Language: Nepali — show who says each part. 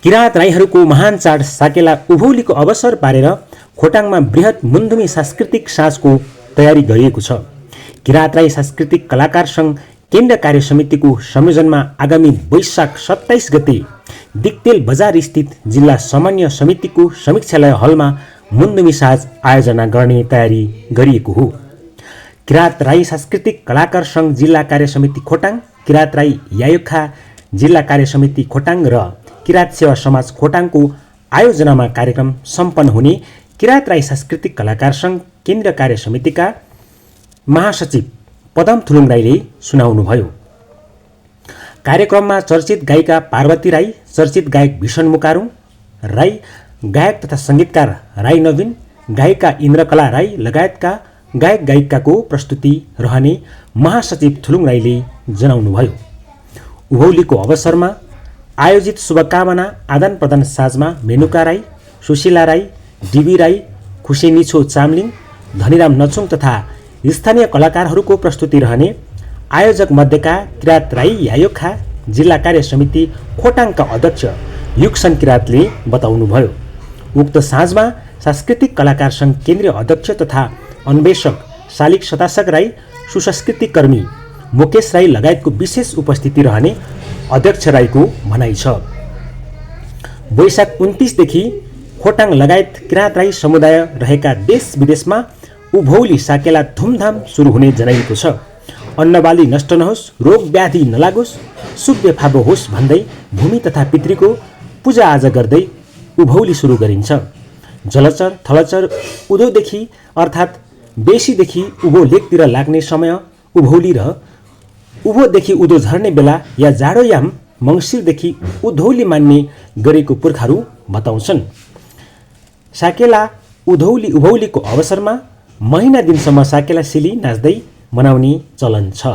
Speaker 1: किराँत राईहरूको महान चाड साकेला उभौलीको अवसर पारेर खोटाङमा बृहत मुन्धुमी सांस्कृतिक साँझको तयारी गरिएको छ। किराँत राई सांस्कृतिक कलाकार सङ्घ केन्द्र कार्य समितिको संयोजनमा आगामी वैशाख 27 गते दिक्तेल बजार स्थित जिल्ला सामान्य समितिको समीक्षालय हलमा मुन्धुमी साँझ आयोजना गर्ने तयारी गरिएको हो। किराँत राई सांस्कृतिक कलाकार सङ्घ जिल्ला कार्य समिति खोटाङ, किराँत राई यायोखा जिल्ला कार्य समिति खोटाङ र किराँत सेवा समाज खोटाङको आयोजनामा कार्यक्रम सम्पन्न हुने किराँत राई सांस्कृतिक कलाकार सङ्घ केन्द्र कार्य समितिका महासचिव पदम थुलुङ राईले सुनाउनुभयो। कार्यक्रममा चर्चित गायिका पार्वती राई, चर्चित गायक भीषण मुकारुङ राई, गायक तथा सङ्गीतकार राई नवीन, गायिका इन्द्रकला राई लगायतका गायक गायिकाको प्रस्तुति रहने महासचिव थुलुङ राईले जनाउनुभयो। उभौलीको अवसरमा आयोजित शुभकामना आदान प्रदान साँझमा मेनुका राई, सुशीला राई, डिबी राई, खुसेनिछो चामलिङ, धनीराम नछुङ तथा स्थानीय कलाकारहरूको प्रस्तुति रहने आयोजक मध्येका किराँत राई यायोखा जिल्ला कार्य समिति खोटाङका अध्यक्ष युक्सन किराँतले बताउनुभयो। उक्त साँझमा सांस्कृतिक कलाकार सङ्घ केन्द्रीय अध्यक्ष तथा अन्वेषक शालिक शताशक राई, सुसंस्कृति कर्मी मुकेश राई लगायतको विशेष उपस्थिति रहने अध्यक्ष राईको भनाइ छ। वैशाख 29 देखि खोटाङ लगायत किराँत राई समुदाय रहेका देश विदेशमा उभौली साकेला धुमधाम सुरु हुने जनाइएको छ। अन्नबाली नष्ट नहोस्, रोग व्याधि नलागोस्, शुभ फाबो होस् भन्दै भूमि तथा पितृको पूजाआजा गर्दै उभौली सुरु गरिन्छ। जलचर थलचर उधौदेखि अर्थात् बेसीदेखि उभो लेकतिर लाग्ने समय उभौली र उभोदेखि उधो झर्ने बेला या जाडोयाम मङ्सिरदेखि उधौली मान्ने गरेको पुर्खाहरू बताउँछन्। साकेला उभौलीको अवसरमा महिना दिनसम्म साकेला सिली नाच्दै मनाउने चलन छ।